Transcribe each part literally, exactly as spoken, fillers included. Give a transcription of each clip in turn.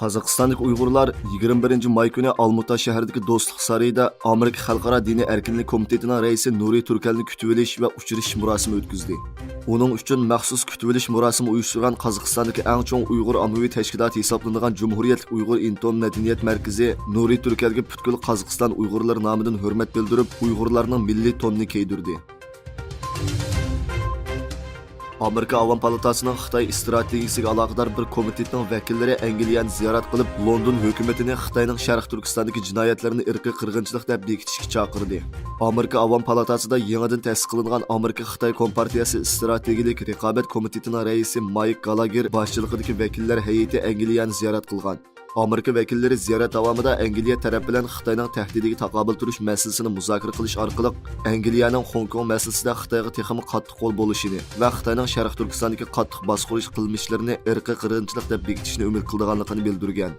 قازاقىستاندىكى ئۇيغۇرلار يىگىرمە بىرىنچى ماي كۈنى ئالمۇتا شەھىرىدىكى دوستلۇق سارىيىدا ئامېرىكا خەلقئارا دىنىي ئەركىنلىك كومىتېتىنىڭ رەئىسى نۇرى تۈركەلنى كۈتۈۋېلىش ۋە ئۇچرىشىش مۇراسىمى ئۆتكۈزدى. ئۇنىڭ ئۈچۈن مەخسۇس كۈتۈۋېلىش مۇراسىمى ئۇيۇشتۇرغان قازاقىستاندىكى ئەڭ چوڭ ئۇيغۇر ئاممىۋى تەشكىلاتى ھېسابلىنىدىغان جۇمھۇرىيەتلىك ئۇيغۇر ئىنتوم مەدەنىيەت مەركىزى نۇرى تۈركەلگە پۈتكۈل قازاقىستان ئۇيغۇرلىرى نامىدىن ھۆرمەت بىلدۈرۈپ، ئۇيغۇرلارنىڭ مىللىي تونىنى كىيدۈردى. ئامېرىكا ئاۋام پالاتاسىنىڭ خىتاي ئىستراتېگىيىسىگە ئالاقىدار بىر كومىتېتنىڭ ۋەكىللىرى ئەنگلىيەنى زىيارەت قىلىپ، لوندون ھۆكۈمىتىنى خىتاينىڭ شەرقىي تۈركىستاندىكى جىنايەتلىرىنى ئىرقىي قىرغىنچىلىق دەپ بېكىتىشكە چاقىردى. ئامېرىكا ئاۋام پالاتاسىدا يېڭىدىن تەسىس قىلىنغان ئامېرىكا خىتاي كومپارتىيەسى ئىستراتېگىيىلىك رىقابەت كومىتېتىنىڭ رەئىسى مايك گالاگېر باشچىلىقىدىكى ۋەكىللەر ھەيئىتى ئەنگلىيەنى زىيارەت قىلغان. ئامېرىكا ۋەكىللىرى زىيارەت داۋامىدا ئەنگلىيە تەرەپ بىلەن خىتاينىڭ تەھدىتىگە تاقابىل تۇرۇش مەسىلىسىنى مۇزاكىرە قىلىش ئارقىلىق، ئەنگلىيەنىڭ خوڭكوڭ مەسىلىسىدە خىتايغا تېخىمۇ قاتتىق قول بولۇشىنى ۋە خىتاينىڭ شەرقىي تۈركىستاندىكى قاتتىق باسقۇرۇش قىلمىشلىرىنى ئىرقىي قىرغىنچىلىق دەپ بېكىتىشنى ئۈمىد قىلىدىغانلىقىنى بىلدۈرگەن.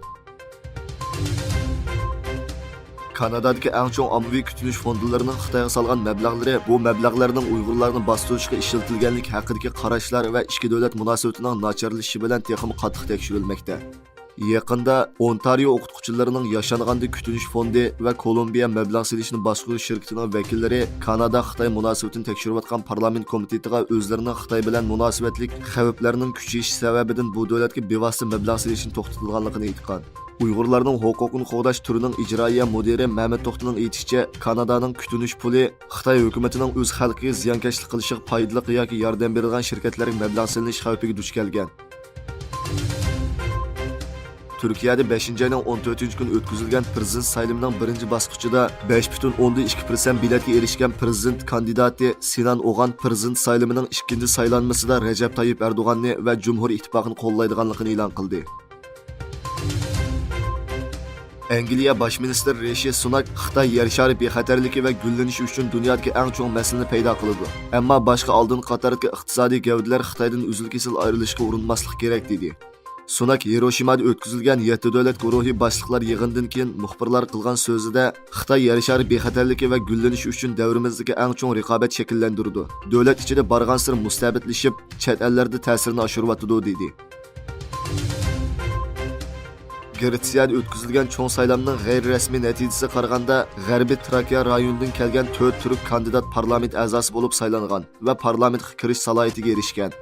كانادادىكى ئەڭ چوڭ ئاممىۋى كۈتۈنۈش فوندلىرىنىڭ خىتايغا سالغان مەبلەغلىرى بۇ مەبلەغلەرنىڭ ئۇيغۇرلارنى باستۇرۇشقا ئىشلىتىلگەنلىكى ھەققىدىكى قاراشلار ۋە ئىككى دۆلەت مۇناسىۋىتىنىڭ ناچارلىشىشى بىلەن تېخىمۇ قاتتىق تەكشۈرۈلمەكتە. يېقىندا ئونتارىو ئوقۇتقۇچىلىرىنىڭ ياشانغاندا كۈتۈنۈش فوندى ۋە كولومبىيە مەبلەغ سېلىشنى باشقۇرۇش شىركىتىنىڭ ۋەكىللىرى كانادا-خىتاي مۇناسىۋىتىنى تەكشۈرۈۋاتقان پارلامېنت كومىتېتىغا ئۆزلىرىنىڭ خىتاي بىلەن مۇناسىۋەتلىك خەۋپلەرنىڭ كۈچىيىشى سەۋەبىدىن بۇ دۆلەتكە بىۋاسىتە مەبلەغ سېلىشنى توختىتىدىغانلىقىنى ئېيتقان. ئۇيغۇرلارنىڭ ھوقۇقىنى قوغداش تۈرىنىڭ ئىجرائىيە مۇدىرى مەمەت توختىنىڭ ئېيتىشىچە، كانادانىڭ كۈتۈنۈش پۇلى خىتاي ھۆكۈمىتىنىڭ ئۆز خەلقىگە زىيانكەشلىك قىلىشىغا پايدىلىق ياكى ياردەم بېرىدىغان شىركەتلەرگە مەبلەغ سېلىنىش خەۋپىگە دۇچ كەلگەن. تۈركىيەدە بەشىنچى ئاينىڭ ئون تۆتىنچى كۈنى ئۆتكۈزۈلگەن پىرېزىدېنت سايلىمىنىڭ بىرىنچى باسقۇچىدا بەش پۈتۈن ئوندىن ئىككى پىرسەنت بېلەتكە ئېرىشكەن پىرېزىدېنت كاندىداتى سىنان ئوغان پىرېزىدېنت سايلىمىنىڭ ئىككىنچى سايلانمىسىدا رەجەپ تايىپ ئەردوغاننى ۋە جۇمھۇر ئىتتىپاقىنى قوللايدىغانلىقىنى ئېلان قىلدى. ئەنگلىيە باش مىنىستىرى رىشى سۇناك خىتاي يەر شارى بىخەتەرلىكى ۋە گۈللىنىشى ئۈچۈن دۇنيادىكى ئەڭ چوڭ مەسىلىنى پەيدا قىلىدۇ، ئەمما باشقا ئالدىنقى قاتاردىكى ئىقتىسادىي گەۋدىلەر خىتايدىن ئۈزۈل-كېسىل ئايرىلىشقا ئۇرۇنماسلىق كېرەك، دېدى. سۇناك ھىروشىمادا ئۆتكۈزۈلگەن يەتتە دۆلەت گۇرۇھى باشلىقلار يىغىنىدىن كېيىن مۇخبىرلارغا قىلغان سۆزىدە، خىتاي يەر شارى بىخەتەرلىكى ۋە گۈللىنىشى ئۈچۈن دەۋرىمىزدىكى ئەڭ چوڭ رىقابەت شەكىللەندۈرىدۇ، دۆلەت ئىچىدە بارغانسېرى مۇستەبىتلىشىپ، چەت ئەللەردە تەسىرىنى ئاشۇرۇۋاتىدۇ، دېدى. گرېتسىيەدە ئۆتكۈزۈلگەن چوڭ سايلامنىڭ غەيرىي رەسمىي نەتىجىسىگە قارىغاندا، غەربىي تراكىيە رايونىدىن كەلگەن تۆت تۈرك كاندىدات پارلامېنت ئەزاسى بولۇپ سايلانغان ۋە پارلامېنتقا كىرىش سالاھىيىتىگە ئېرىشكەن.